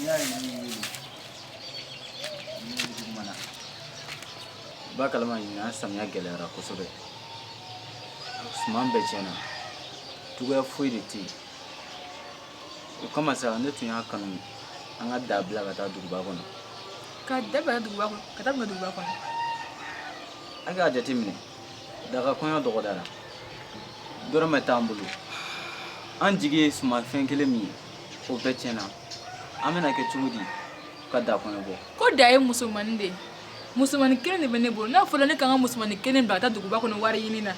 N'i y'a ye n y'i wele, ni juguman na, i b'a kalama ɲinan samiya gɛlɛyara kosɛbɛ, suman bɛɛ tiɲɛna, cogoya foyi de tɛ yen. O kama sa, ne tun y'a kanu an ka da bila ka taa duguba kɔnɔ. Ka da bila duguba kɔnɔ, ka taa bila duguba kɔnɔ? A k'a jateminɛ, da ka kɔɲɔ dɔgɔdara, dɔrɔmɛ t'an bolo. An jigi ye sumanfɛn kelen min ye, o bɛɛ tiɲɛna. An bɛna kɛ cogo di ka da kɔɲɔ bɔ? Ko da ye musomannin de ye, musomannin kelen de bɛ ne bolo. N'a fɔra ne ka n ka musomannin kelen bila ka taa duguba kɔnɔ wari ɲini na,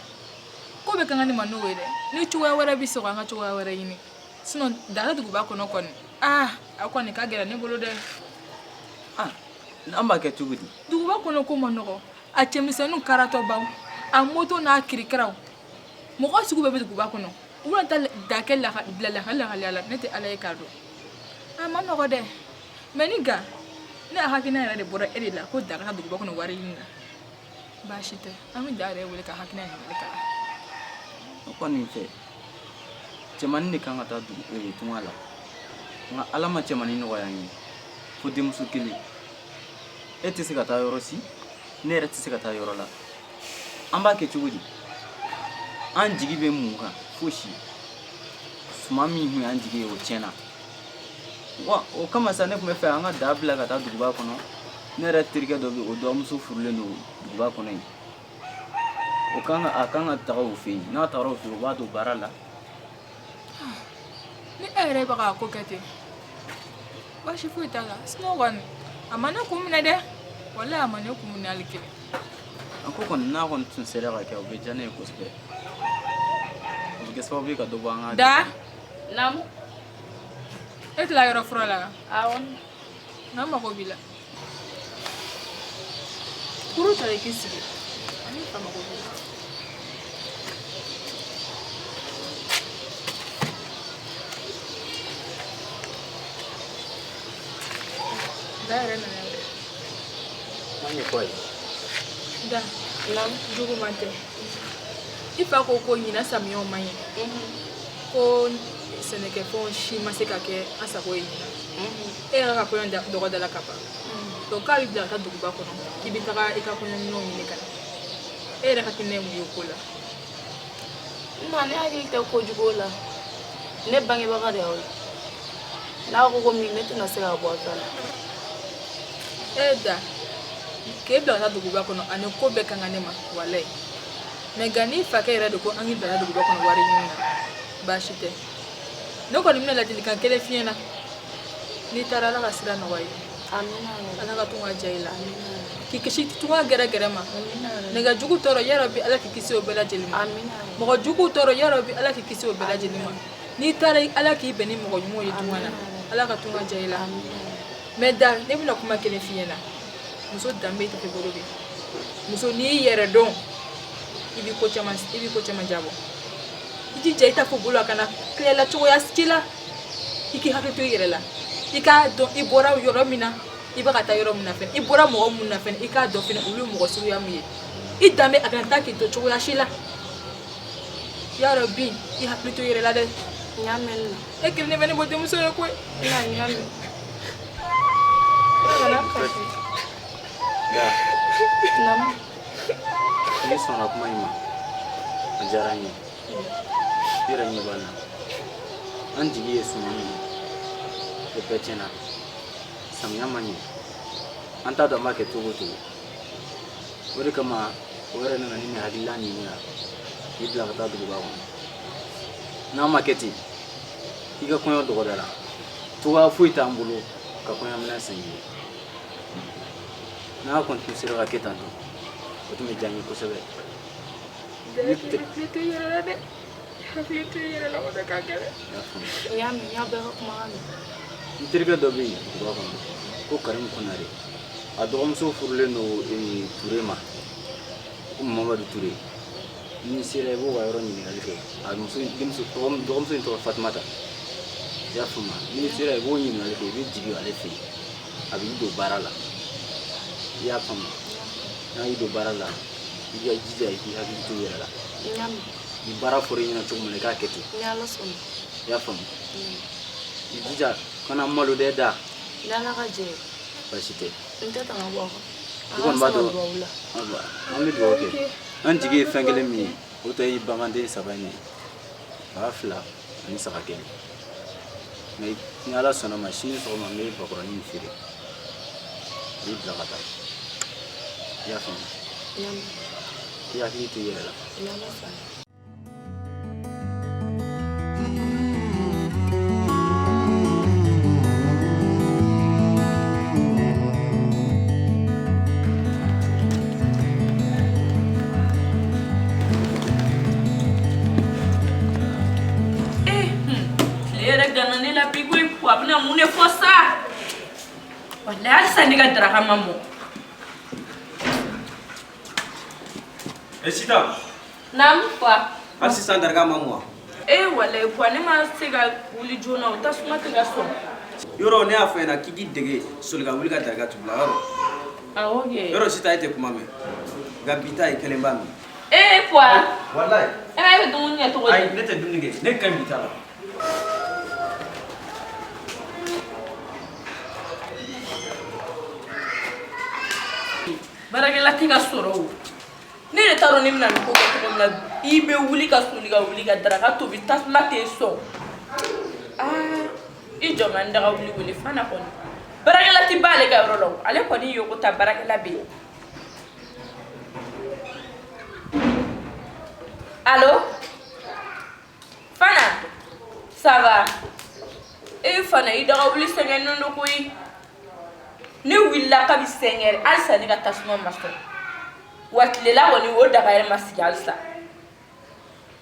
ko bɛ ka kan ne ma n'o ye dɛ. Ni cogoya wɛrɛ bɛ sɔrɔ, an ka cogoya wɛrɛ ɲini. Sinon da ka duguba kɔnɔ kɔni, aa, a kɔni ka gɛlɛn ne bolo dɛ. Ah, an b'a kɛ cogo di? Duguba kɔnɔ ko man nɔgɔ. A cɛmisɛnninw karatɔ baw, a moto n'a kirikaraw, mɔgɔ sugu bɛɛ bɛ duguba kɔnɔ. U bɛna taa da kɛ bila lahaliya la, ne tɛ Ala ye k'a dɔn. A ma nɔgɔ dɛ. Mais ni nka ne hakilina yɛrɛ de bɔra e de la ko da ka taa duguba kɔnɔ wari ɲini na, baasi tɛ. An bɛ da yɛrɛ wele ka hakilina ɲininkali k'a la. O kɔni fɛ, cɛmannin de kan ka taa dugu tunga la, nka Ala ma cɛmannin nɔgɔya n ye fo denmuso kelen. E tɛ se ka taa yɔrɔ si, ne yɛrɛ tɛ se ka taa yɔrɔ la. An b'a kɛ cogo di? An jigi bɛ mun kan? Fosi. Suman min tun y'an jigi ye, o tiɲɛna wa. O kama sa, ne tun bɛ fɛ an ka da bila ka taa duguba kɔnɔ. Ne yɛrɛ terikɛ dɔ bɛ, o dɔgɔmuso furulen don duguba kɔnɔ yen. O kan ka a kan ka taga o fɛ yen. N'a tagara o fɛ yen, o b'a don baara la. Ni e yɛrɛ bɛ k'a ko kɛ ten, baasi foyi t'a la. Sinon kɔni, a ma ne kun minɛ dɛ, walahi, a ma ne kun minɛ hali kelen. A ko kɔni, n'a kɔni tun sera ka kɛ, o bɛ diya ne ye kosɛbɛ. O bɛ kɛ sababu ye ka dɔ bɔ an ka Da. Naamu. E tila yɔrɔ fura la? Awɔ. N'an mago b'i la, kuru ta, i k'i sigi. Ani fa mago b'i la. Da yɛrɛ nana yan. An ɲɛfɔ a ye. Da. Naamu. Juguman tɛ. I fa ko ko ɲinan samiyaw man ɲɛ, ko sɛnɛkɛfɛnw si ma se ka kɛ an sago ye ɲinan. E yɛrɛ ka kɔɲɔ dɔgɔda la ka ban, donc k'a b'i bila ka taa duguba kɔnɔ, k'i bɛ taga i ka kɔɲɔminɛnw ɲini ka na. E yɛrɛ hakilina ye mun ye o ko la? Na, ne hakili tɛ kojugu o la. Ne bangebaga de y'aw ye. N'a ko ko min, ne tɛna se ka bɔ a ta la. E da, k'e bila ka taa duguba kɔnɔ, ani ko bɛɛ ka kan ne ma, walayi. Mais nka n'i fakɛ yɛrɛ de ko an k'i bila ka taa duguba kɔnɔ wari ɲini na, baasi tɛ. Ne kɔni bɛna ladilikan kelen f'i ɲɛna. N'i taara, Ala ka sira nɔgɔya i ye. Amina. Ala ka tunga diya i la, k'i kisi tunga gɛrɛgɛrɛ ma, nɛgɛ jugu tɔɔrɔ, yarabi, Ala k'i kisi o bɛɛ lajɛlen ma. Amina. Mɔgɔ jugu tɔɔrɔ, yarabi, Ala k'i kisi o bɛɛ lajɛlen ma. N'i taara, Ala k'i bɛn ni mɔgɔ ɲumanw ye tunga na. Ala ka tunga diya i la. Mais da, ne bɛna kuma kelen f'i ɲɛna. Muso danbe tɛ bolo bi. Muso, n'i y'i yɛrɛ dɔn, i b'i ko caman jabɔ. I jija, i t'a fɔ bolo a kana tila i la cogoya si la. I k'i hakili to i yɛrɛ la. I k'a dɔn i bɔra yɔrɔ min na, i bɛ ka taa yɔrɔ min na fɛnɛ, i bɔra mɔgɔ mun na fɛnɛ, i k'a dɔn fɛnɛ olu ye mɔgɔ suguya min ye. I danbe a kana taa k'i to cogoya si la. Yarabi, i hakili to i yɛrɛ la dɛ. N y'a mɛn na. E kelen de bɛ ne bɔ denmuso ye koyi. Na, n y'a mɛn. Kana kasi. Da. Naamu. N'i sɔnna kuma in ma, a diyara n ye. I yɛrɛ ɲɛ b'a la, an jigi ye suman min ye, o bɛɛ tiɲɛna. Samiya ma ɲɛ, an t'a dɔn an b'a kɛ cogo o cogo. O de kama o yɛrɛ nana ni nin hakilila nin ye yan, k'i bila ka taa duguba kɔnɔ. N'a ma kɛ ten, i ka kɔɲɔ dɔgɔdara, cogoya foyi t'an bolo ka kɔɲɔminɛn san i ye. N'a kɔni tun sera ka kɛ tan tɔ, o tun bɛ diya n ye kosɛbɛ. Da, i hakili to i yɛrɛ la dɛ. I hakili to i yɛrɛ la, o de ka gɛlɛn. I y'a faamu? N y'a mɛn, n y'a bɛɛ ka kumakan mɛn. N terikɛ dɔ bɛ yen duguba kɔnɔ ko Karimu Konare. A dɔgɔmuso furulen don Ture ma, ko Mamadu Ture. N'i sera, i b'o ka yɔrɔ ɲininkali kɛ. A muso denmuso dɔgɔmuso in tɔgɔ Fatumata. I y'a faamu? N'i sera, i b'o ɲininkali kɛ, i bɛ jigin ale fɛ yen, a b'i don baara la. I y'a faamu? N'a y'i don baara la, i ka jija i k'i hakili to i yɛrɛ la. N y'a mɛn. Ni baara fɔra i ɲɛna cogo min na, i k'a kɛ ten. Ni Ala sɔnna. I y'a faamu? I jija, kana malo dɛ. Da. Ni Ala ka jɛ ye. Baasi tɛ. N tɛ tanga bɔ a kan. I kɔni b'a dɔn an bɛ dugawu kɛ. An jigi ye fɛn kelen min ye, o tɔ ye baganden 3 in de ye. Ba 2 ani saga 1. Mais ni Ala sɔnna ma sini sɔgɔma n bɛ bakɔrɔnin in feere. N b'i bila ka taa. I y'a faamu? I hakili to i yɛrɛ la. Tile yɛrɛ ganna ne la bi koyi, a bɛna mun de fɔ sa? Walayi halisa ne ka daraka ma mɔ. E Sita. Naamu fa. Hali sisan daraka ma mɔ. E walayi Puwa ne ma se ka wuli joona o tasuma tɛ ka sɔn. Yɔrɔ ne y'a fɔ ɲɛna k'i k'i dege soli ka wuli ka daraka tobi la yɔrɔ. Awɔ kɛ. Yɔrɔ Sita e tɛ kuma mɛn nka bi ta ye kelen b'a min. E Puwa. Walayi. E b'a bɛ dumuni kɛ cogo di? Ayi ne tɛ dumuni kɛ, ne ka ɲi bi ta la. Baarakɛla tɛ ka sɔrɔ o. Ne yɛrɛ t'a dɔn ne bɛna nin ko kɛ cogo min na. I bɛ wuli ka soli ka wuli ka daraka tobi tasuma tɛ sɔn. Aa i jɔ ma n daga wuli wele Fana kɔni. Baarakɛla tɛ ban ale ka yɔrɔ la o. Ale kɔni ye ko ta baarakɛla bɛ yen. Allo? Fana? Ça va? E Fana i daga wuli sɛgɛnnen don koyi. Ne wulila kabi 5 heures halisa ne ka tasuma ma sɔn. Wa tilela kɔni o daga yɛrɛ ma sigi halisa.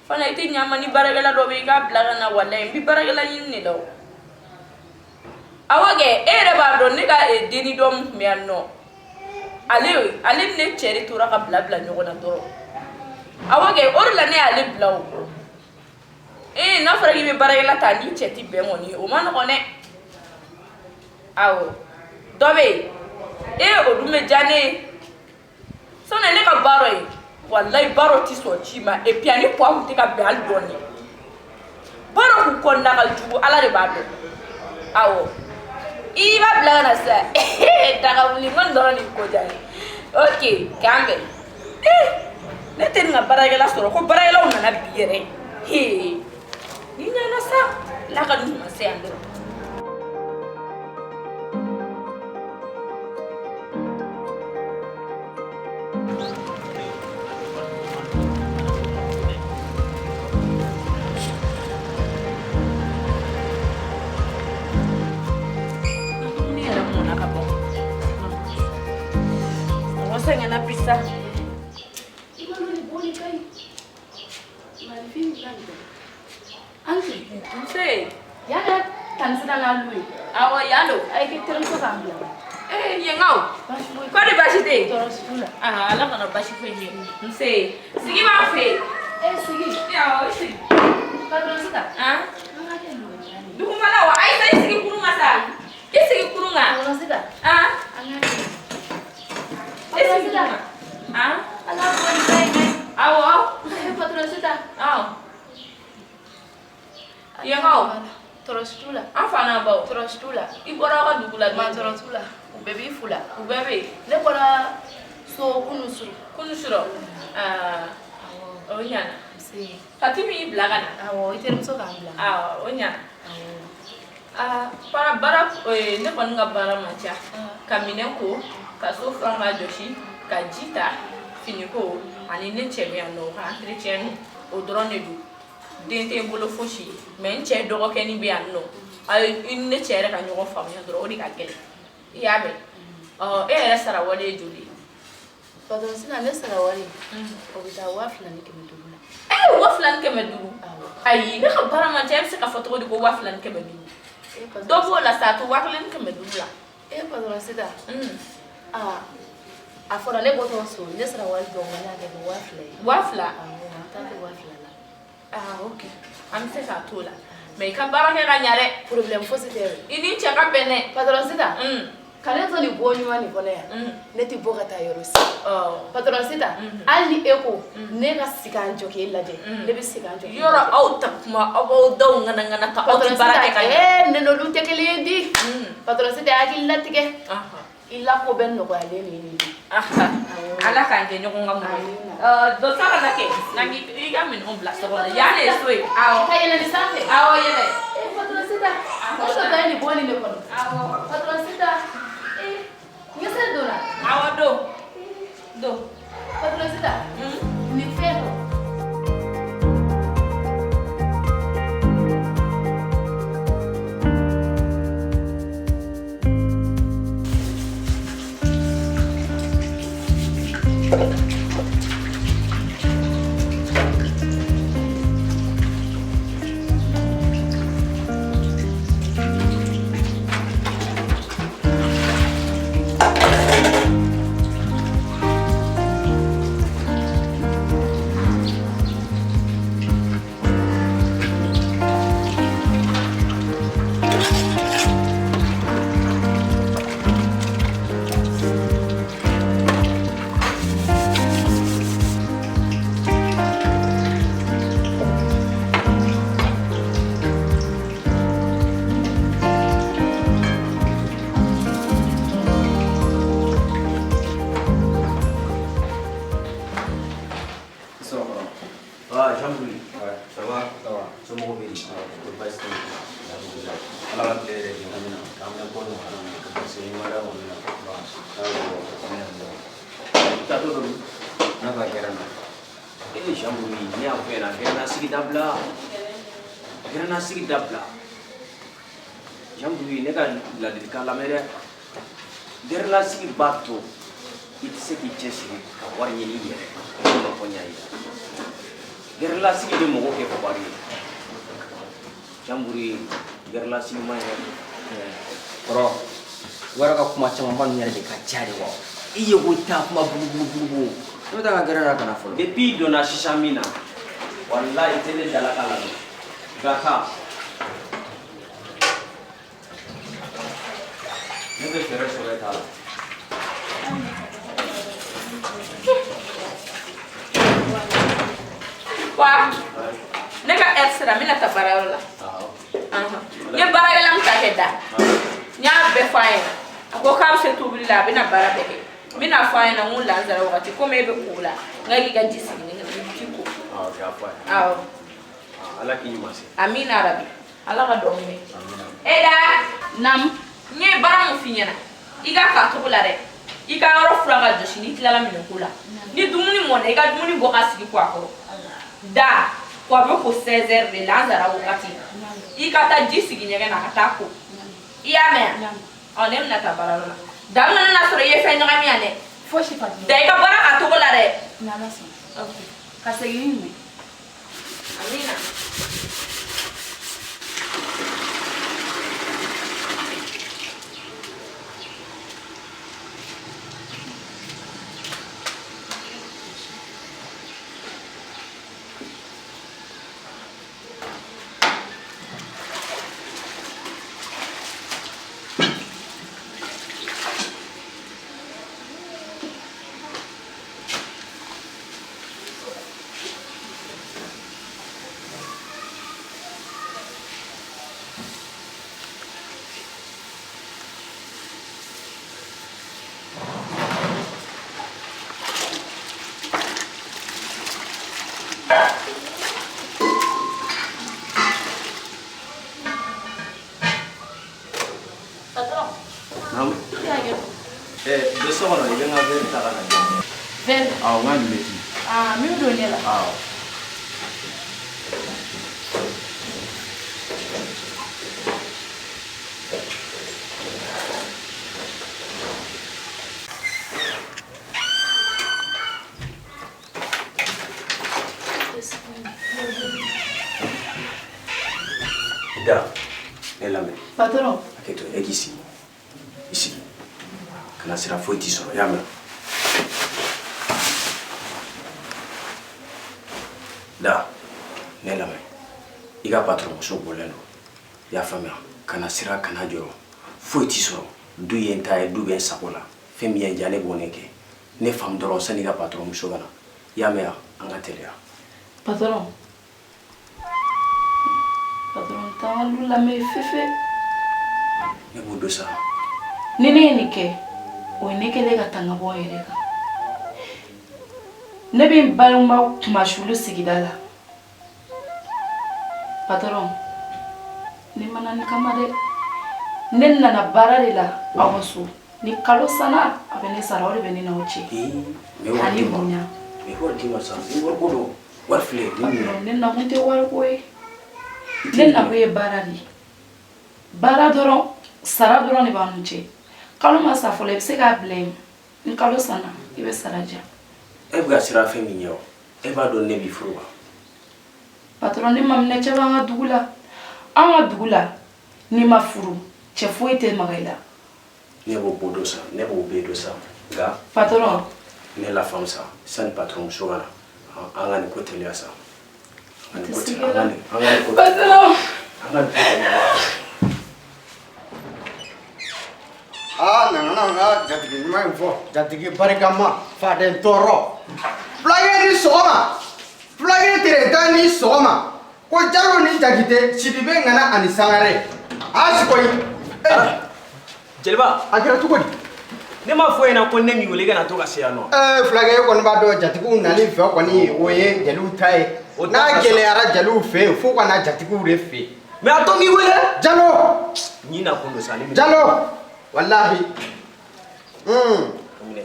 Fana i tɛ ɲa ma ni baarakɛla dɔ bɛ yen i k'a bila ka na walayi n bɛ baarakɛla ɲini de la o. Awɔ kɛ e yɛrɛ b'a dɔn ne ka denni dɔ min tun bɛ yan nɔ ale ni ne cɛ de tora ka bila bila ɲɔgɔn na dɔrɔn. Awɔ kɛ o de la ne y'ale bila o. Ee n'a fɔra k'i bɛ baarakɛla ta n'i cɛ tɛ bɛn kɔni o ma nɔgɔn dɛ. Awɔ dɔ bɛ yen ee o dun bɛ diya ne ye. Sani ne ka baara ye walayi baara tɛ sɔn ci ma et puis ani Puwa tun tɛ ka bɛn hali dɔɔni. Baara kun kɔnɔna ka jugu Ala de b'a dɔn. Awɔ i b'a bila ka na sisan daga wuli n ko nin dɔrɔn de ko diya n ye. Ok k'an bɛn. Ee ne tɛ nin ka baarakɛla sɔrɔ ko baarakɛlaw nana bi yɛrɛ. Hee ni ɲana sa Ala ka nin ma se yan dɔrɔn. Dumuni yɛrɛ mɔna ka ban. Mɔgɔ sɛgɛnna bi sa. Nse. Yan tan sira n'a lu ye. Awɔ yan don. A ye k'i terimuso k'an bila. Ee yenkaw. Kɔri baasi tɛ yen? Tɔɔrɔ si t'u la. Aa Ala kana baasi foyi kɛ. Nse. Sigi b'an fɛ yen. E sigi. Awɔ i sigi. Patron Sita. Han? An ka kɛ dugumala ye. Dugumala wa Ayisa i sigi kurun kan sa. I sigi kurun kan. Patron Sita. Han? An ka kɛ. I sigi kurun kan. Han? Ala ko ni ka ɲi. Awɔ. Patron Sita. Awɔ. Yenkaw. Tɔɔrɔ si t'u la. An fa n'a baw. Tɔɔrɔ si t'u la. I bɔra aw ka dugu la Ma tɔɔrɔ t'u la. U bɛɛ b'i fu la. U bɛɛ bɛ yen. Ne bɔra so kunun suru. Kunun surɔ. Aa o ɲana. Nse. Fatimi y'i bila ka na. Awɔ i terimuso k'an bila. Awɔ o ɲana. Awɔ. Aa para baara ne kɔni ka baara man ca. Ka minɛn ko, ka so furan k'a jɔsi, ka ji ta, finiko ani ne cɛ bɛ yan nɔ o ka entretien o dɔrɔn de don. Den tɛ n bolo fosi mais n cɛ dɔgɔkɛnin bɛ yan nɔ. Ayi i ni ne cɛ yɛrɛ ka ɲɔgɔn faamuya dɔrɔn o de ka gɛlɛn. I y'a mɛn? Ɔ e yɛrɛ sara wari ye joli ye? Patron Sita ne sara wari o bɛ taa 2500 la. Ee 2500? Awɔ. Ayi ne ka baara man ca e bɛ se k'a fɔ cogo di ko 2500? Dɔ b'o la sa a to 1500 la. E patron Sita. Aa a fɔra ne bɔtɔ so ne sara wari dɔgɔmani a kɛ 2000 ye. 2000? Awɔ an t'a kɛ 2000 la. Ah ok an bɛ se k'a t'o la mais i ka baara kɛ ka ɲa dɛ. Problème fosi tɛ. I ni cɛ ka bɛn dɛ. Patron Sita. Ka ne to nin bon ɲuman nin kɔnɔ yan, ne tɛ bɔ ka taa yɔrɔ si. Patron Sita, hali ni e ko ne ka sigi an jɔ k'e lajɛ, ne bɛ sigi an jɔ k'e lajɛ. Yɔrɔ aw ta kuma, aw b'aw daw ŋanaŋana ka aw tɛ baara kɛ ka ɲɛ. Ee, ne n'olu tɛ kelen ye di. Patron Sita, hakili latigɛ. I la ko bɛɛ nɔgɔyalen de ye nin ye. Ala k'an kɛ ɲɔgɔn ka mɔgɔ ye. Dɔ sa kana kɛ, n'an k'i ka minɛnw bila so kɔnɔ. Yan de ye so ye. Awɔ. Ka yɛlɛ nin sanfɛ. Awɔ, yɛlɛ. Ee, patron Sita, o sɔrɔ ye nin bɔ nin de kɔnɔ. Awɔ. Patron Sita, ee, ɲɛsɛ donna. Awɔ, don. Don. Patron Sita, nin fɛn dɔ. Ah, Jean-Louis. Ouais. Ça va? Ça va. Somɔgɔw bɛ di? Ko baasi tɛ yen. Alhamdulilayi. Ala ka tile yɛrɛ di. Amina. K'an bɛ kɔ nɔgɔya. Ka garisigɛ ɲuman d'a ma. Amina. Awɔ. Taatɔ dɔ min? N'a ka gɛrɛ na. Ee Jean-Louis, ne y'a fɔ e ɲɛna, gɛrɛnna sigi dabila. Gɛrɛnna sigi dabila. Jean-Louis, ne ka ladilikan lamɛn dɛ. Gɛrɛnna sigi b'a to i tɛ se k'i cɛsiri ka wari ɲini i yɛrɛ. Ne ma fɔ n y'a ye. Gɛrɛlasigi bɛ mɔgɔ kɛ fugari ye. Jean-Louis, gɛrɛlasigi man ɲi dɛ. Kɔrɔ, u yɛrɛ ka kuma camanba ninnu yɛrɛ de ka ca de wa. I ye ko taa kuma bugubugubugu. Ne bɛ taa n ka gɛrɛn na ka na fɔlɔ. Depuis i donna sisan min na, walahi i tɛ ne dalakan lamɛn. Gaka. Ne bɛ fɛɛrɛ sɔrɔ e ta la. Wa, ne ka heure sera, n bɛna taa baarayɔrɔ la. N ye baarakɛla min ta kɛ da, n y'a bɛɛ fɔ a ɲɛna. A ko k'a bɛ se tobili la, a bɛna baara bɛɛ kɛ. N bɛna fɔ a ɲɛna n ko lansara wagati, komi e bɛ ko la, n ka k'i ka ji sigi ne ɲɛna, i k'i ko. Awɔ, k'a fɔ a ye. Awɔ. Ala k'i ɲuman se. Amina rabi. Ala ka dɔn mɛn. E da. Naamu. N ye baara mun f'i ɲɛna, i k'a k'a cogo la dɛ. I ka yɔrɔ furan ka jɔsi n'i tilala minɛnko la. Ni dumuni mɔna, i ka dumuni bɔ ka sigi ko a kɔrɔ. Da, ko a bɛ ko 16 heures de lansara wagati. I ka taa ji sigi ɲɛgɛn na ka taa ko. I y'a mɛn wa? Ɔ, ne bɛna taa baarayɔrɔ la. Da, n kana n'a sɔrɔ i ye fɛn ɲagami yan dɛ. Fosi patron. Da, i ka baara k'a cogo la dɛ. N'Ala sɔnna. Ka segin ni ɲuman ye. Amina. Naamu. Don so kɔnɔ, i bɛ n ka verre ta ka na di yan. Verre? Awɔ, n ka lunette. Ah, min bɛ don ne la. Awɔ. Da, ne lamɛn. Patron. Hakɛ to, e k'i sigi. I sigi. Kana sira foyi t'i sɔrɔ, i y'a mɛn? Da, ne lamɛn. I ka patron muso bɔlen don. I y'a faamuya? Kana sira, kana jɔrɔ. Foyi t'i sɔrɔ. Du ye n ta ye, du bɛ n sago la. Fɛn min ye n diya, ne b'o ne kɛ. Ne faamu dɔrɔn sani ka patɔrɔn muso ka na. I y'a mɛn wa? An ka teliya. Patɔrɔn, patɔrɔn t'an ka lu lamɛn fefe. Ne b'o don sa. Ni ne ye nin kɛ, o ye ne kɛlen ka tanga bɔ n yɛrɛ kan. Ne bɛ n balima kunmasuli sigida la. Patɔrɔn, ne ma na nin kama dɛ. Ne nana baara de la aw ka so. Ni kalo sanna, a bɛ ne sara, o de bɛ ne n'aw cɛ. Ee, n bɛ wari Ani d'i ma. bonya. N bɛ wari d'i ma sa. Ni wariko don, wari filɛ nin minɛ. Patɔrɔn, ne nakun tɛ wariko ye. Ne nakun ye baara de ye. Baara dɔrɔn, sara dɔrɔn de b'an n'u cɛ. Kalo ma sa fɔlɔ, i bɛ se k'a bila yen. Ni kalo sanna, i bɛ sara di yan. E bɛ ka siran fɛn min ɲɛ o, e b'a dɔn ne b'i furu wa? Patɔrɔn, ne maminɛ cɛ b'an ka dugu la. An ka dugu la, n'i ma furu, cɛ foyi tɛ maga i la. Ne b'o bɔ dɔ sa, ne b'o bɛɛ dɔn sa. Nka Patɔrɔn, ne la faamu sa, sani patɔrɔn muso ka na, an ka nin ko teliya sa. An ka nin ko teliya, an ka nin an ka nin ko patɔrɔn. an ka nin ko teliya. Aa, nana n ka jatigi ɲuman in fɔ, jatigi barikama, faden tɔɔrɔ. Fulakɛ ni sɔgɔma, fulakɛ tere ni sɔgɔma, ko Jalo ni Jakite, Sidibe ŋana ani Sangare. Aa, Sikoyi. Jeliba. A kɛra cogo di? Ne m'a fɔ e ɲɛna ko ne m'i wele i kana to ka se yan nɔ. Ɛɛ, fulakɛ, e kɔni b'a dɔn jatigiw nali fɛ kɔni, o ye jeliw ta ye. N'a gɛlɛyara jeliw fɛ yen, f'u ka na jatigiw de fɛ yen. Mais a to n k'i wele. Jalo. Ɲi na kun don sa ne minɛ. Jalo. Walahi.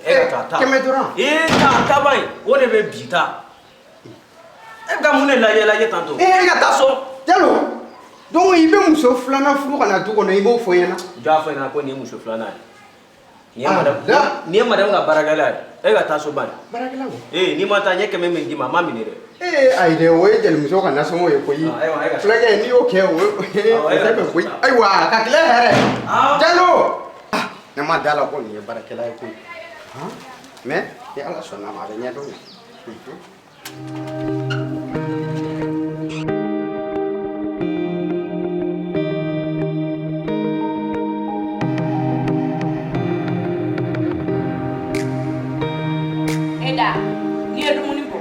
E ka taa taa. Kɛmɛ dɔrɔn. Ee, taa taa ban yen, o de bɛ bi ta. E bɛ ka mun de lajɛ lajɛ tantôt? E ka taa so. Jalo. Donc i bɛ muso filanan furu ka na du kɔnɔ, i b'o fɔ n ɲɛna. Jɔ y'a fɔ ɲɛna ko nin ye muso filanan ye. Nin ye madame, nin ye madame ka baarakɛla ye. E ka taa so ban. Baarakɛla ko? Ee, n'i ma taa n ye 100 min d'i ma, a ma minɛ dɛ. Ee, ayi dɛ, o ye jelimuso ka nasɔngɔ ye koyi. Ayiwa, e ka Fulakɛ, n'i y'o kɛ, o o tɛ bɛn koyi. Ayiwa, ka tile hɛrɛ. Jalo. Ne ma da la ko nin ye baarakɛla ye koyi. Mais ni Ala sɔnna a ma, a bɛ ɲɛdɔn. E da, n'i ye dumuni bɔ,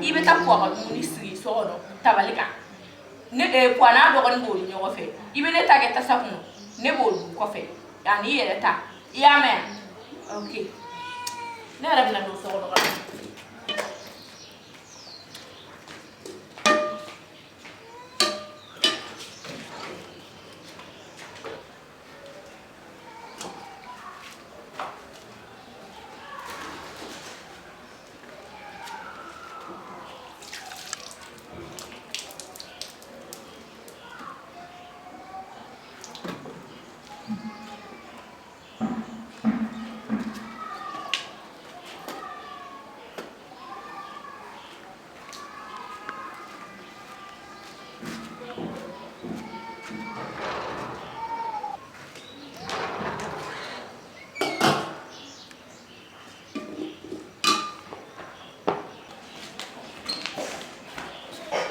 i bɛ taa Puwa ka dumuni sigi so kɔnɔ tabali kan. Ne Puwa n'a dɔgɔnin b'o dun ɲɔgɔn fɛ. I bɛ ne ta kɛ tasa kɔnɔ, ne b'o dun kɔfɛ. Ani i yɛrɛ ta. I y'a mɛn wa? Ok. Ne yɛrɛ bɛna don so kɔnɔ ka na.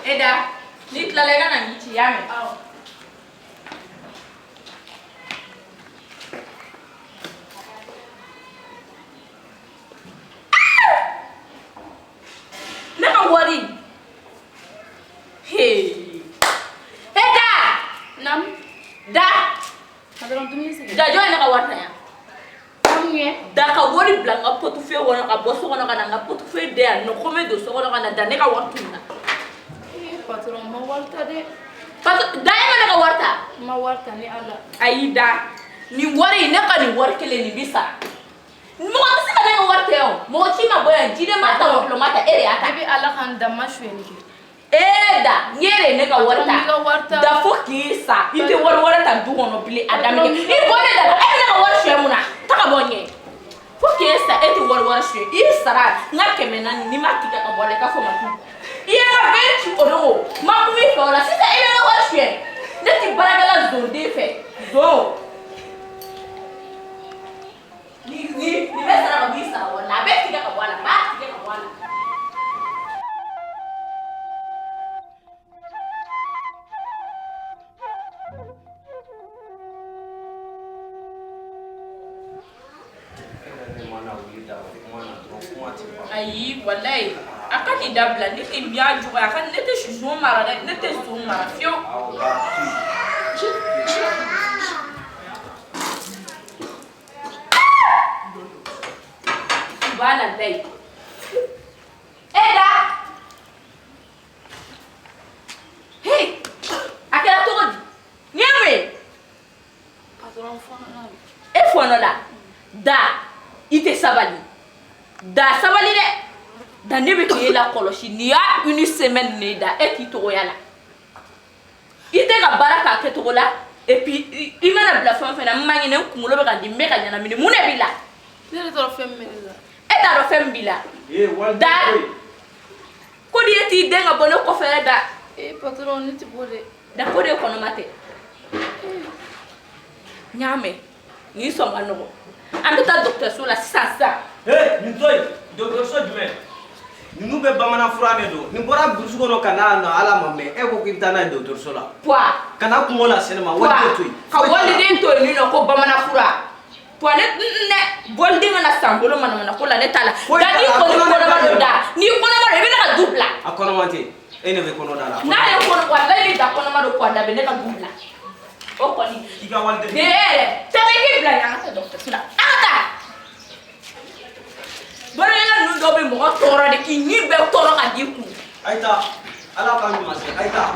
E da, n'i tilala i ka na n'i ci, i y'a mɛn? Awɔ. Ne ka wari. Hey. E da! Naamu. Da! Patɔrɔn, dumuni sigi. Da, jɔn ye ne ka wari ta yan? Mun ye? Da ka wari bila n ka portefeuille kɔnɔ ka bɔ so kɔnɔ ka na n ka portefeuille da yan nɔ ko n bɛ don so kɔnɔ ka na da ne ka wari tununna. Ee, patɔrɔn, n ma wari ta dɛ. Da, e ma ne ka wari ta? N ma wari ta ni Ala. Ayi da, nin wari in, ne ka nin wari kelen nin bi sara. Mɔgɔ tɛ se ka ne ka wari ta yan o. Mɔgɔ ci ma bɔ yan, jiden ma ta, wɔkulɔ ma ta, e de y'a ta. E bɛ Ala k'an da, n ma sonyɛli kɛ. E da, n ye de ne ka wari ta. Patɔrɔn, n b'i ka wari ta. Da fo k'i sa, i tɛ wari wɛrɛ ta du kɔnɔ bilen a daminɛ. I bɔ ne da la, e bɛ ne ka wari suɲɛ mun na? Ta ka bɔ n ɲɛ. Fo k'e sa, e tɛ wari wɛrɛ suɲɛ. I sara n ka 400 n'i ma tigɛ ka bɔ a la, i ka fɔ ma tu. I ye n ka bɛɛ ci o don o, n ma kuma i fɛ o la, sisan e bɛ n ka wari suɲɛ. Ne tɛ baarakɛla zonden fɛ, zon. Ni ni ni bɛ sara ka bɔ i sara wari la, a bɛ tigɛ ka bɔ a la, n b'a tigɛ ka bɔ a la. wuli da o kuma na dɔrɔn kuma tɛ ban. Ayi, walayi, a ka nin dabila. Ni nin y'a juguya, a ka ne tɛ zon mara dɛ, ne tɛ zon mara fiyewu. Awɔ, ba to yen. Subhanallah. E da. Hey, a kɛra cogo di? Nin ye mun ye? Patron, fɔɔnɔ la. E fɔɔnɔ la? Da, i tɛ sabali. Da, sabali dɛ. Da, ne bɛ k'e lakɔlɔsi nin y'a une semaine nin ye. Da, e t'i togoya la, i tɛ ka baara k'a kɛcogo la. Et puis i mana bila fɛn o fɛn na, n man kɛnɛ, n kunkolo bɛ ka di, n bɛ ka ɲɛnamini. Mun de b'i la? Ne yɛrɛ t'a dɔn fɛn min bɛ ne la. E t'a dɔn fɛn min b'i la? Ee, waliden. Da. Koyi. Ko di e t'i den ka bɔ ne kɔfɛ dɛ, da. Ee patron, ne tɛ bɔ dɛ. Da, ko de ye kɔnɔma tɛ. N y'a mɛn, nin sɔn ka nɔgɔn. An bɛ taa dɔgɔtɔrɔso la sisan sisan. Ee, nin to yen. Dɔgɔtɔrɔso jumɛn? Ninnu bɛ bamanan fura de don. Nin bɔra burusi kɔnɔ ka na yan nɔ, ala ma mɛn. E ko k'i bɛ taa n'a ye dɔgɔtɔrɔso la. Puwa. Kana kungo lase ne ma, Puwa. Waliden to yen. Ka waliden to yen nɔ ko bamanan fura. Puwa, ne ne waliden kana san bolo manamana ko la, ne t'a la. Foyi Da, t'a n'i la, a kɔni kɔnɔ kɔnɔma de don, ka da, n'i kɔnɔma don, i bɛ ne ka du bila. A kɔnɔma tɛ. E ne bɛ kɔnɔ da la. N'a ye kɔnɔ, walayi, ni da kɔnɔma don, puwa, da bɛ ne ka du bila. O kɔni. I ka waliden. Ne yɛrɛ tɛmɛ, i k'i bila yen, an ka taa dɔgɔtɔrɔso la, an ka taa. Baarakɛla ninnu dɔw bɛ mɔgɔ tɔɔrɔ de, k'i ɲin bɛɛ tɔɔrɔ ka d'i kun. Ayi taa. Ala ka ɲuman se. Ayi taa.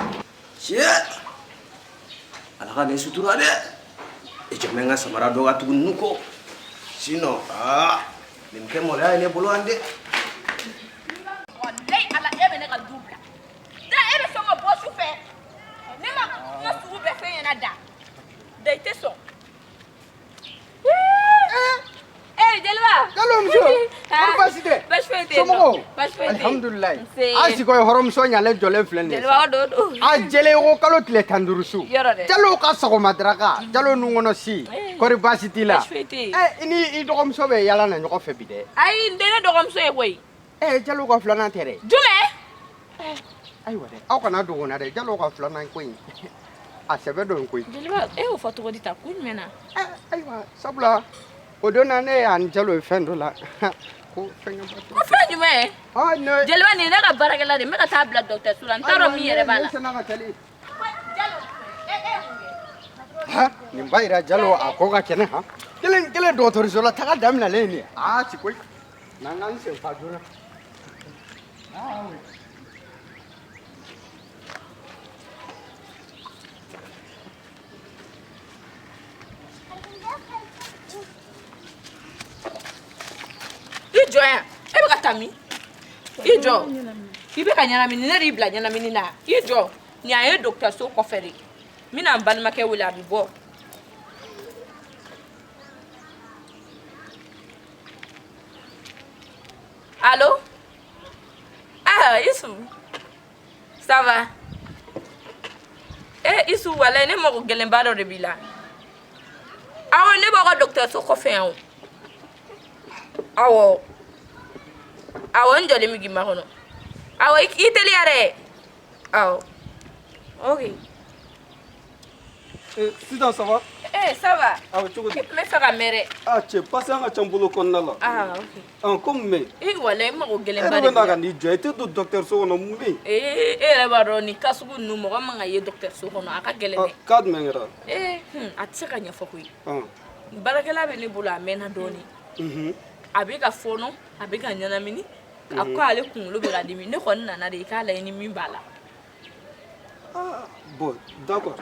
Cɛ! Ala ka ne sutura dɛ. E cɛ, n bɛ n ka samara dɔ ka tugu ninnu kɔ. Sinon, aa, nin bɛ kɛ maloya ye ne bolo yan dɛ. Walayi ala, e bɛ ne ka du bila. Da, e bɛ sɔn ka bɔ su fɛ. Ne ma kuma sugu bɛɛ f'e ɲɛna, da. Da, i tɛ sɔn. Ee jeliba. Jalo muso, kɔri baasi tɛ? Baasi foyi tɛ yen nɔ. Somɔgɔw? Baasi foyi tɛ yen. Alihamudulilayi. Nse. A siko ye hɔrɔnmuso ɲalen jɔlen filɛ nin ye. Jeliba, o don don. A jɛlen ko kalo tile 15 su. Yɔrɔ dɛ. Jalo ka sɔgɔma daraka, Jalo nun kɔnɔ si. Kɔri baasi t'i la? Baasi foyi tɛ yen. Ɛ, i ni i dɔgɔmuso bɛ yala na ɲɔgɔn fɛ bi dɛ. Ayi, n tɛ ne dɔgɔmuso ye koyi. Ɛ, Jalo ka filanan tɛ dɛ. Jumɛn? Ayiwa dɛ, aw kana dogo n na dɛ, Jalo ka filanan ko in. A sɛbɛ don koyi. Jeliba, e y'o fɔ cogo di tan? Kun jumɛn na? Ɛ, ayiwa, sabula o don na ne y'a ni Jalo ye fɛn dɔ la. Ko fɛnkɛ ba Ko fɛn jumɛn? Ah, ne. Jeliba, nin ye ne ka baarakɛla de ye. N bɛ ka taa bila dɔgɔtɔrɔso la. N t'a dɔn min yɛrɛ b'a la. Ne senna ka teli. Ha, nin b'a yira Jalo a ko ka kɛnɛ han. Kelen kelen dɔgɔtɔrɔso la taga daminɛlen ye nin ye. Aa, ci koyi. N'an k'an sen fa joona. Ah, oui. I jɔ yan. E bɛ ka taa min? I jɔ. I bɛ ka ɲɛnamini, ne de y'i bila ɲɛnamini na. I jɔ. Nin y'an ye dɔgɔtɔrɔso kɔfɛ de. N bɛna n balimakɛ wele, a bɛ bɔ. Allo? Ah, Isu. Ça va? Eh, Isu, walayi, ne mago gɛlɛnba dɔ de b'i la. Awɔ, ne b'aw ka dɔgɔtɔrɔso kɔfɛ yan o. Awɔ. Awɔ, n jɔlen bɛ k'i makɔnɔ. Awɔ, i teliya dɛ. Awɔ. Ok. Eh, sisan ça va? Eh, ça va. Awɔ, cogo di? I tun bɛ fɛ ka mɛn dɛ. Ah cɛ, patient ka ca n bolo kɔnɔna la. Ah, ok. Ah, ko mun bɛ yen? I walayi, n mago E gɛlɛnba yɛrɛ de bɛ na b'i la. ka n'i jɔ, i tɛ don dɔgɔtɔrɔso kɔnɔ, mun bɛ yen? Ee, e yɛrɛ b'a dɔn nin cas sugu ninnu, mɔgɔ man ka ye dɔgɔtɔrɔso kɔnɔ, a ka gɛlɛn Ah, dɛ. cas jumɛn kɛra? Ee, a tɛ se ka ɲɛfɔ koyi. Ah, Baarakɛla bɛ ne bolo, a mɛnna dɔɔnin. A bɛ ka fɔɔnɔ, a bɛ ka ɲɛnamini. A ko ale kunkolo bɛ ka dimi. Ne kɔni nana de i k'a lajɛ ni min b'a la. Ah, bon, d'accord.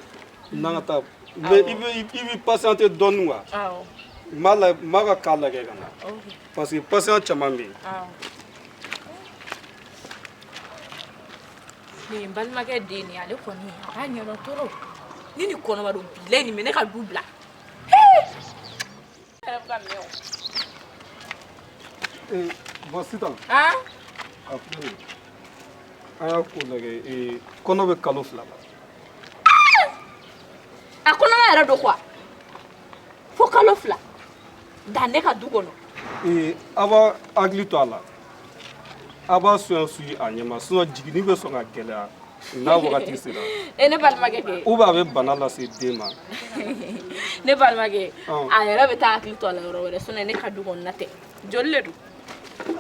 N'an ka taa. Mais i bɛ patienter dɔɔnin quoi. Awɔ. N b'a la, n b'a ka cas lajɛ ka na. Ok. Parce que patient caman bɛ yen. Awɔ. Nin ye n balimakɛ den de ye, ale kɔni a b'a ɲɛdɔn trop. Ni nin kɔnɔma don, bilayi, nin bɛ ne ka du bila. Hee! Yɛrɛ bɛ ka mɛn o. Eh, bon sisan. Han? A filɛ nin ye. An y'a ko lajɛ, eh, kɔnɔ bɛ kalo 2 la. A kɔnɔma yɛrɛ don quoi. Fo kalo 2. Dan ne ka du kɔnɔ. Ee, a b'a hakili to a la, a b'a soin suivi a ɲɛma, sinon jiginni bɛ sɔn ka gɛlɛya. N'a wagati sera. E ne balimakɛ kɛ. Ou bien a bɛ bana lase den ma. Ne balimakɛ, a yɛrɛ bɛ taa hakili to a la yɔrɔ wɛrɛ, sinon ne ka du kɔnɔna tɛ. Joli de don?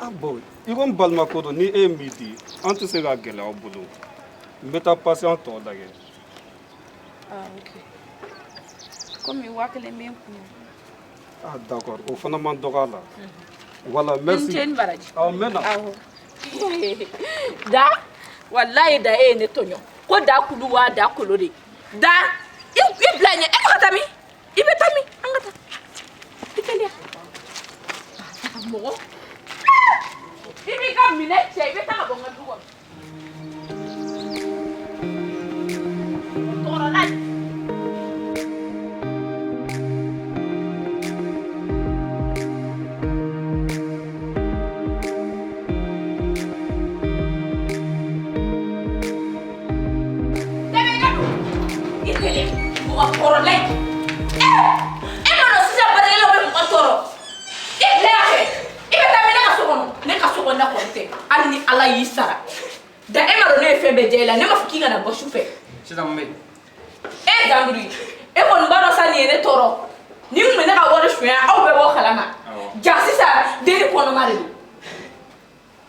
Ah bon, i ko n balima ko don, ni e ye min di, an tɛ se ka gɛlɛya aw bolo. N bɛ taa patient tɔw lajɛ. Ah ok, komi 5000 bɛ n kun. Ah d'accord, o fana man dɔgɔ a la. Voilà, merci. Ni ce ni baraji. Awɔ, n bɛ na. Awɔ. Da, walayi da, e ye ne tɔɲɔ. Ko da kulu waa da kolo de. Da, i bila ɲɛ, e bɛ ka taa min? I bɛ taa min? An ka taa. I teliya. Mɔgɔ. I b'i ka minɛ cɛ, i bɛ taa ka bɔ n ka du kɔnɔ. Tɔɔrɔla ye. Tɛmɛ i ka don. I teliya. Mɔgɔ tɔɔrɔla ye. E ma dɔn sisan baarakɛlaw bɛ mɔgɔ tɔɔrɔ. I bila yan fɛ. I bɛ taa min ne ka so kɔnɔ? Ne ka so kɔnɔna kɔni tɛ. Hali ni Ala y'i sara. Da, e ma dɔn ne ye fɛn bɛɛ diya i la. Ne m'a fɔ k'i kana bɔ su fɛ. Sisan mun bɛ yen? E Ganguru, e kɔni b'a dɔn sa nin ye ne tɔɔrɔ. Ni n tun bɛ ne ka wari suɲɛ, aw bɛɛ b'o kalama. Ja sisan denni kɔnɔma de don.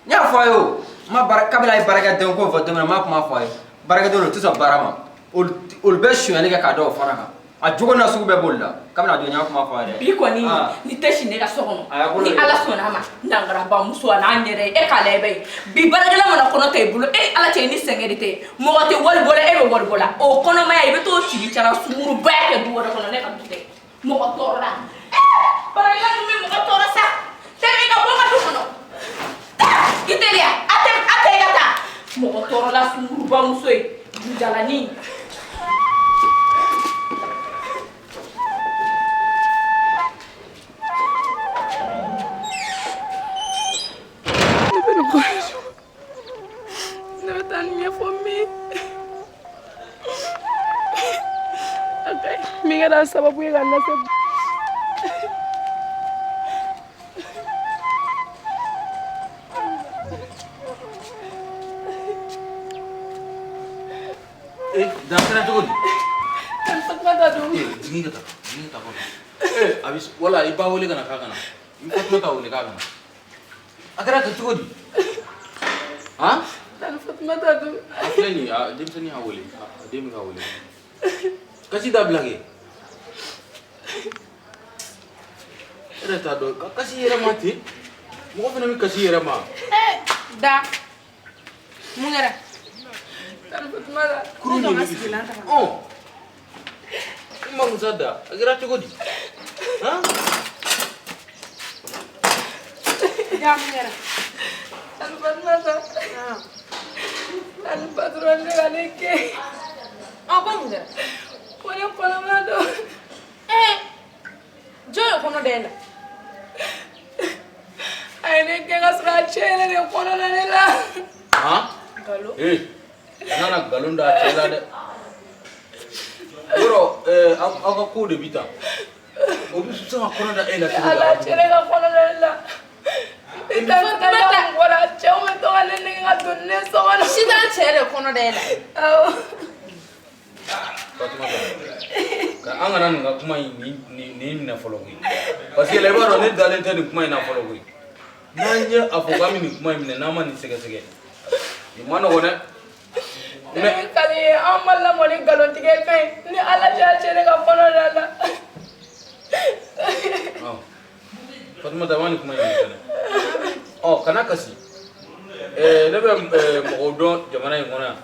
N y'a fɔ a ye o, n ma baara kabini a ye baarakɛden ko fɔ don min na, n m'a kuma fɔ a ye. Baarakɛdenw olu tɛ sɔn baara ma. Olu bɛ sonyali kɛ k'a da o fana kan. A jogo na sugu bɛɛ b'olu la. Kabini a don n y'a kuma fɔ a ye dɛ. Bi kɔni Ah. ni tɛ si ne ka so kɔnɔ. A y'a bolo Ni ye. Ala sɔnna a ma, nangaraba muso a n'a ɲɛrɛ ye, e k'a lajɛ bɛ bi baarakɛla mana kɔnɔ ta i bolo, e Ala cɛ, i ni sɛgɛn de tɛ. Mɔgɔ tɛ wari bɔ la, e bɛ wari bɔ la. O kɔnɔmaya i bɛ t'o sigi cara sungurubaya kɛ du wɛrɛ kɔnɔ, ne ka du tɛ. Mɔgɔ tɔɔrɔ la. Baarakɛla dun bɛ mɔgɔ tɔɔrɔ sa. Tɛmɛ i ka bɔ n ka du kɔnɔ. I teliya, a tɛ a tɛ i ka taa. Mɔgɔ tɔɔrɔ la sunguruba muso ye, jujalanin. Ne bɛ nin ko ne bɛ taa nin ɲɛfɔ min a ka ɲi min kɛra sababu ye ka n lase. Eh, dan kɛra cogo di? Fatumata don. Eh, jigin ka taa, jigin ka taa kɔfɛ. Eh, a bɛ wala i ba wele ka na k'a ka na. I Fatumata wele k'a ka na. A kɛra kɛ cogo di? Han? Tani Fatumata don. A filɛ nin ye, a denmisɛnnin y'a wele, a den bɛ ka wele. Kasi dabila kɛ. E yɛrɛ t'a dɔn, ka kasi i yɛrɛ ma ten. Mɔgɔ fana bɛ kasi i yɛrɛ ma. Da, mun kɛra? Tani Fatumata. Kurun de bɛ kisi. Ɔn. I ma musa da, a kɛra cogo di? Han? Da, mun kɛra? Tani Fatumata. Tani patron bɛ ka ne kɛ. Ɔ, ko mun kɛra? Ko ne kɔnɔma don. Jɔn ye kɔnɔ da e la? A ye ne kɛ ka sɔrɔ a cɛ yɛrɛ de kɔnɔ da ne la. Han? Nkalon. Eh, kana na nkalon da a cɛ la dɛ. Yɔrɔ, aw ka ko de bi tan. O bɛ se ka kɔnɔ da e la cogo di? Ala cɛ de ka kɔnɔ da ne la. Ne ta ta bɔra, cɛw bɛ to ka ne nɛgɛ ka don ne so kɔnɔ. Sisan cɛ de kɔnɔ da e la. Awɔ. Fatumata, ka an kana nin ka kuma in nin minɛ fɔlɔ koyi. Parce que la i b'a dɔn ne dalen tɛ nin kuma in na fɔlɔ koyi. N'an ye a fɔ k'an bɛ nin kuma in minɛ n'an ma nin sɛgɛsɛgɛ, nin ma nɔgɔn dɛ. Ne bɛ kali ye, an ma lamɔ ni nkalontigɛ kan ye. Ni Ala cɛ, a cɛ de ka kɔnɔ da la. Ɔ, Fatumata, ma nin kuma in minɛ fɛnɛ. Ɔ, kana kasi. Ne bɛ mɔgɔw dɔn jamana in kɔnɔ yan.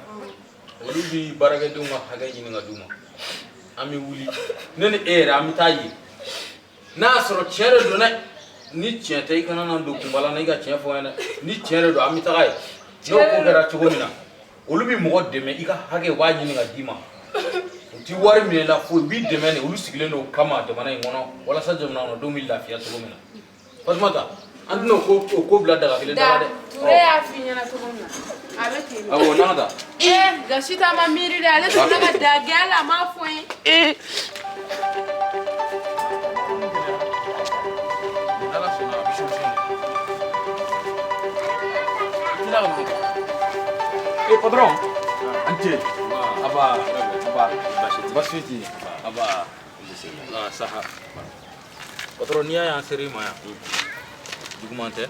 Olu bi baarakɛdenw ka hakɛ ɲini ka d'u ma. An bɛ wuli, ne ni e yɛrɛ an bɛ taa yen. N'a y'a sɔrɔ tiɲɛ de don dɛ, ni tiɲɛ tɛ i kana na don kunba la na i ka tiɲɛ fɔ n ye dɛ. Ni tiɲɛ de don an bɛ taga yen. N'o ko kɛra cogo min na, olu bɛ mɔgɔ dɛmɛ i ka hakɛ u b'a ɲini ka d'i ma. U ti wari minɛ i la foyi, u b'i dɛmɛ de, olu sigilen don o kama jamana in kɔnɔ walasa jamana kɔnɔdenw bɛ lafiya cogo min na. Fatumata, an tɛna o ko bila daga kelen da la dɛ. Ture y'a f'i ɲɛna cogo min na, a bɛ ten de. Awɔ, n'an ka taa. Nka Sitan ma miiri dɛ, ale tun bɛ ka da gɛn hali a m'a fɔ n ye. Ala sɔnna a bɛ solution de. I tila ka na. Eh patron, an ce. Aba, aba, baasi tɛ yen. Aba, saha. Patron, n'i y'a ye an ser'i ma yan, juguman tɛ.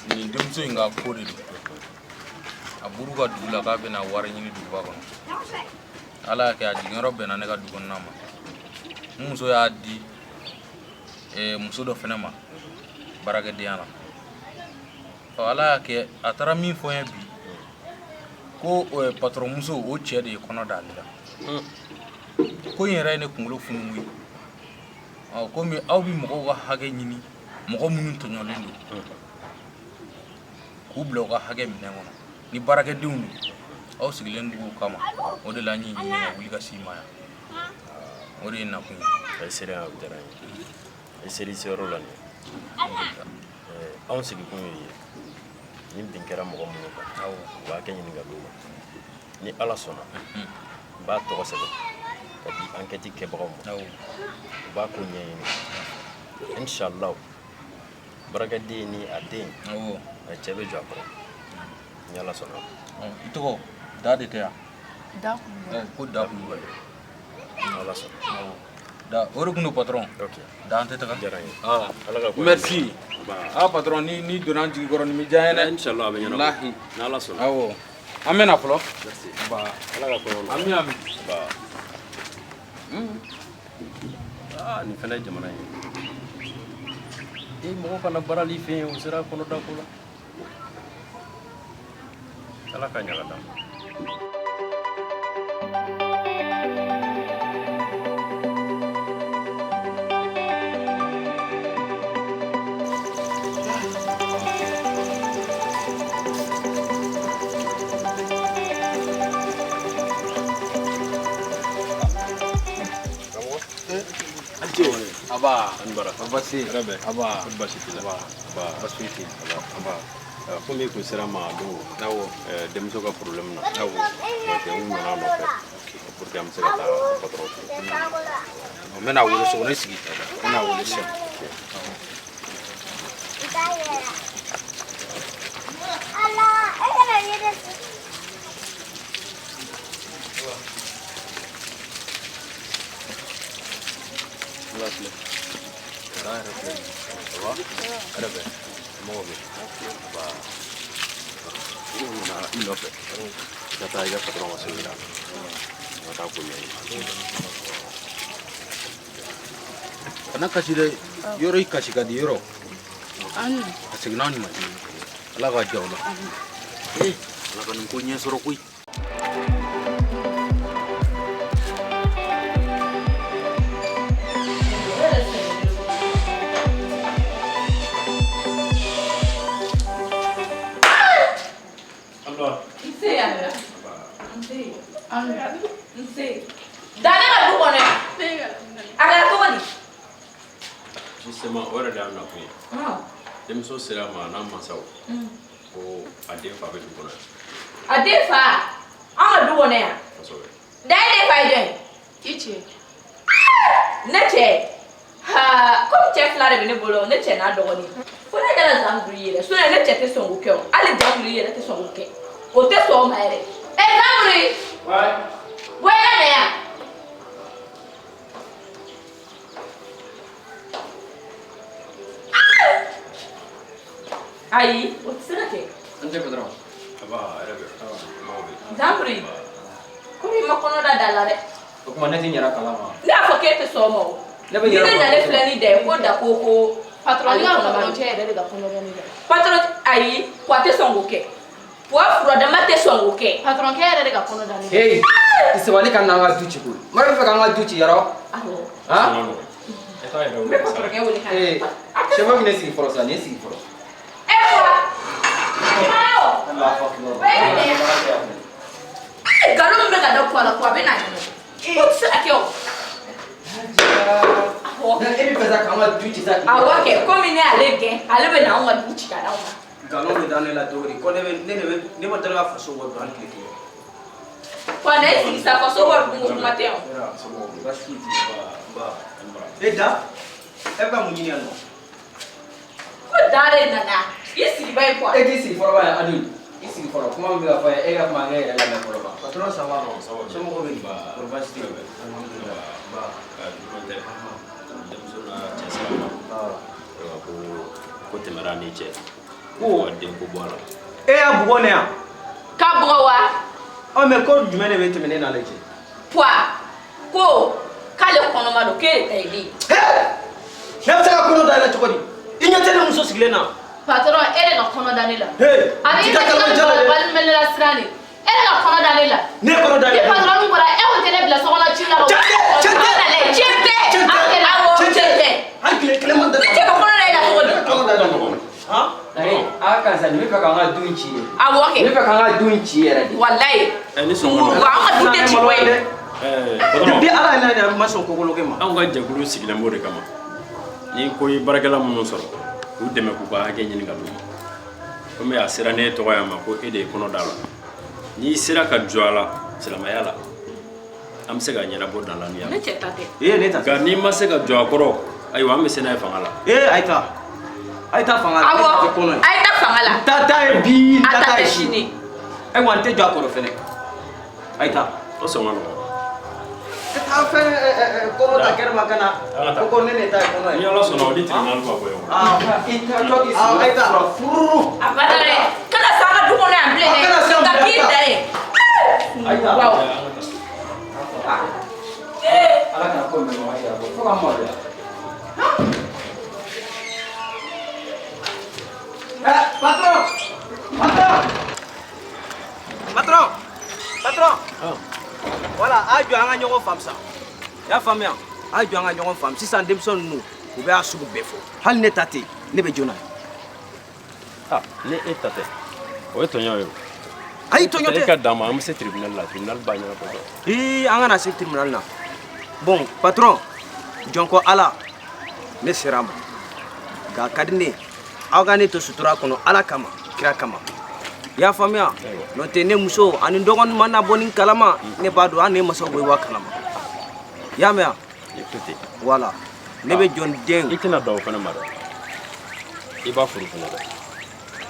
Nin denmuso in ka ko de don. A buru ka dugu la k'a bɛna wari ɲini duguba kɔnɔ. Ala y'a kɛ a jiginyɔrɔ bɛnna ne ka du kɔnɔna ma. N muso y'a di muso dɔ fɛnɛ ma baarakɛdenya la. Ɔ ala y'a kɛ a taara min fɔ n ye bi ko patron muso o cɛ de ye kɔnɔ d'ale la. Ko in yɛrɛ ye ne kunkolo funu koyi. Ɔ komi aw bɛ mɔgɔw ka hakɛ ɲini, mɔgɔ minnu tɔɲɔlen don, k'u bila u ka hakɛ minɛn kɔnɔ ni baarakɛdenw don, aw sigilen dugu kama, o de la n y'i ɲini ka wuli ka s'i ma yan. O de ye nakun ye. A ye seri yan, o diyara n ye. A ye seri seyɔrɔ la nin ye. Anw sigikun ye ye. Ni bin kɛra mɔgɔ minnu kan, u b'a kɛ ɲini ka d'u ma. Ni Ala sɔnna, n b'a tɔgɔ sɛbɛn ka di enquête kɛbagaw ma. U b'a ko ɲɛɲini. Inshallah, baarakɛden ni a den, a cɛ bɛ jɔ a kɔrɔ. Ni Ala sɔnna. I tɔgɔ Da de tɛ yan? Da Kulubali. Ko Da Kulubali. Ni Ala sɔnna. Da, o de kun don patron. Ok. Da an tɛ taga. Diyara n ye. Ala ka merci. Ah patron, ni donna an jigi kɔrɔ nin bɛ diya n ye dɛ. Inshallah a bɛ ɲɛnabɔ. Walahi. Ni Ala sɔnna. Awɔ. An bɛ na fɔlɔ. Merci. Ba. Ala ka kɔɲɔ nɔgɔya. Ami ami. Ba. Ah nin fana ye jamana ye. Mɔgɔ kana baarali fɛ yen, o sera kɔnɔda ko la. Ala ka ɲaga d'an ma. Aba, Basi. Aba, Basi t'i la. Aba, basi t'i la. Aba, komi i kun sera ma a don, denmuso ka problème na. Awɔ. Donc n nana a nɔfɛ pour que an bɛ se ka taa patron fɛ yen. N bɛna wele so kɔnɔ, i sigi. N bɛna wele sisan. Ala filɛ. Da yɛrɛ filɛ. Ça va? Hɛrɛ bɛ. Somɔgɔw bɛ? Aba. N nana i nɔfɛ. I ka taa i ka patron ka so yira. N ka taa ko ɲɛɲini. Kana kasi dɛ, yɔrɔ i kasi ka di yɔrɔ. A seginna anw ma. Ala k'a diya o la. Ala ka nin ko ɲɛ sɔrɔ koyi. Nse yɛrɛ. Nse. Nse. Da ne ka du kɔnɔ yan. A kɛra cogo di? Justement, o yɛrɛ de y'an nakun ye. Denmuso sera a ma a n'a mansaw ko a den fa bɛ du kɔnɔ yan. A den fa? An ka du kɔnɔ yan? Kosɛbɛ. Da e den fa ye jɔn ye? I cɛ. Ne cɛ? Haa, komi cɛ fila de bɛ ne bolo, ne cɛ n'a dɔgɔnin. Fo ne kɛra Zanburu ye dɛ. Sinon ne cɛ tɛ sɔn k'o kɛ o. Hali Zanburu yɛrɛ tɛ sɔn k'o kɛ. O tɛ sɔn o ma yɛrɛ. Ɛ Zanburu! Bɔ i ka na yan. Ayi, o tɛ se ka kɛ. An tɛ patron. Aba, hɛrɛ bɛ. Somɔgɔw bɛ? Zanburu, komi i ma kɔnɔ da da la dɛ. O tuma ne tɛ n yɛrɛ kalama. Ne y'a fɔ k'e tɛ sɔn o ma o. Ne bɛ n Ni yɛrɛ ne nalen filɛ ni da ye ko da ko. Patron, ne ka ale kɔnɔ patron cɛ yɛrɛ de ka kɔnɔ da ne la. Patron, ayi, ko a tɛ sɔn k'o kɛ. Wa furadama tɛ sɔn k'o kɛ. Patron kɛ yɛrɛ de ka kɔnɔ da ne la. Hey, i sabali ka n'an ka du ci koyi. Mara bɛ fɛ k'an ka du ci yɔrɔ. Awɔ. Han? E t'a yɛrɛ N bɛ patron kɛ wele ka na. Ee, sɛfan bɛ ne sigi fɔlɔ sa, nin sigi fɔlɔ. E fura. Awɔ. Allahu akbar. Ee, nkalon min bɛ ka da ko a la ko a bɛ na ɲɛnabɔ. O tɛ se ka kɛ o. Awɔ. E bɛ fɛ sa k'an ka du ci sa. Awɔ kɛ, komi ne y'ale gɛn, ale bɛ na anw ka du ci ka d'anw ma. Nkalon bɛ da ne la cogo di? Ko ne bɛ ne de bɛ ne ma deli ka faso wari dun hali tile kelen. Wa na e sigi sa, faso wari dun ko kuma tɛ yan. Baasi foyi t'i la. Ba. E da, e bɛ ka mun ɲini yan nɔ? Ko da de nana, i sigi ba ye quoi. E k'i sigi fɔlɔ ba ye Adu. I sigi fɔlɔ, kuma min bɛ ka fɔ ye, e ka kuma kɛ yɛrɛ lamɛn fɔlɔ ban. Patron, ça va? Somɔgɔw bɛ di? Kɔri baasi tɛ yen? Alhamdulilah. Ba. Juguman tɛ. Denmuso n'a cɛ sira ma. Ayiwa, ko tɛmɛra a n'i cɛ. Ko ka den ko bɔ a la. E y'a bugɔ ne yan? Ka bugɔ wa? Ɔ, mais ko jumɛn de bɛ tɛmɛ ne n'ale cɛ? Puwa, ko k'ale kɔnɔma don, k'e de ta ye den ye. Ne bɛ se ka kɔnɔ da i la cogo di? I ɲɛ tɛ ne muso sigilen na? Patron, e de ka kɔnɔ da ne la. Hey, Ani ti e ka ka kalama jala dɛ. balima ne la siran de. E de ka kɔnɔ da ne la. Ne kɔnɔ da Ni ne la. patron bɔra, e kun tɛ ne bila so kɔnɔ ci la. Cɛ tɛ, cɛ tɛ. Tiɲɛ tɛ. An kɛlɛ. Awɔ, tiɲɛ tɛ. An tile kelen man Ne cɛ ka kɔnɔ da i la cogo di? Kɔnɔ da i la ɲɔgɔn. Han? Ayi, a karisa, nin bɛ fɛ k'an ka du in ci de. Awɔ kɛ. Nin bɛ fɛ k'an ka du in ci yɛrɛ de. Walayi. Ni sɔngɔ Wa an ka du tɛ ci koyi. Depuis Ala ye ne ma sɔn kokolo kɛ ma. Anw ka jɛkulu sigilen b'o de kama. Ni ko ye baarakɛla minnu sɔrɔ, k'u dɛmɛ k'u ka hakɛ ɲini ka d'u ma. Komi a sera ne tɔgɔ yan ma ko e de ye kɔnɔ da la. N'i sera ka jɔ a la silamɛya la, an bɛ se ka ɲɛnabɔ dan la ni Ne cɛ ta tɛ. Ee, ne ta tɛ. Nka n'i ma se ka jɔ a kɔrɔ, ayiwa, an bɛ se n'a ye fanga la. Ee, ayi ta. Ayi ta fanga la. Awɔ, Ne ta tɛ kɔnɔ ye. a ye taa fanga la. N ta ta ye bi, n A ta ta ta tɛ ye sini. sini. Ayiwa, n tɛ jɔ a kɔrɔ fɛnɛ. Ayi ta. O sɔngɔ nɔgɔ. Ka taa fɛn kɔnɔ ta kɛnɛ ma ka na. Ko ne de ta ye kɔnɔ ye. Ni Ala sɔnna, o ni tribunal b'a bɔ ɲɔgɔn. Ah, i ta tɔ k'i ah, sigi. ayi ta. Fururu. A banna dɛ. Kana s'an ka du kɔnɔ yan bilen dɛ. A kana s'an Ka bilen, k'i ayi ta. da ye. Ayi ta. Waaw. Ala kana ko mɛn mɔgɔ yɛrɛ bɔ fo ka maloya. Patron! Patron! Patron! Patron! Voilà, a jɔ an ka ɲɔgɔn faamu sa. I y'a faamuya? A jɔ an ka ɲɔgɔn faamu. Sisan denmisɛn ninnu, u bɛ a sugu bɛɛ fɔ. Hali ne ta tɛ yen, ne bɛ jɔn na ye. Ah, ni e ta tɛ, o ye tɔɲɔ ye o. Ayi, tɔɲɔ tɛ. E ka dan ma, an bɛ se tribunal la, tribunal b'a ɲɛnabɔ dɔn. Ii, an kana se tribunal la. Bon, patron, jɔn ko Ala, ne sera a ma. Nka a ka di ne ye, aw ka ne to sutura kɔnɔ Ala kama, kira kama. I y'a faamuya? N'o tɛ, ne muso ani n dɔgɔnin mana bɔ nin kalama, ne b'a dɔn hali ne masaw bɛ bɔ a kalama. I y'a mɛn wa? I to ten. Voilà. Ne bɛ jɔn den. I tɛna dan o fana ma dɛ. I b'a furu fana dɛ.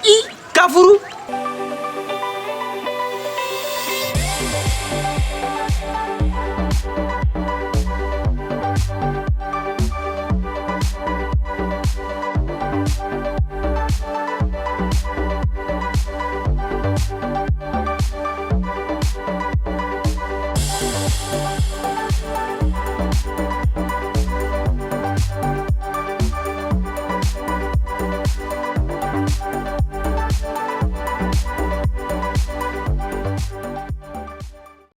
I ka furu?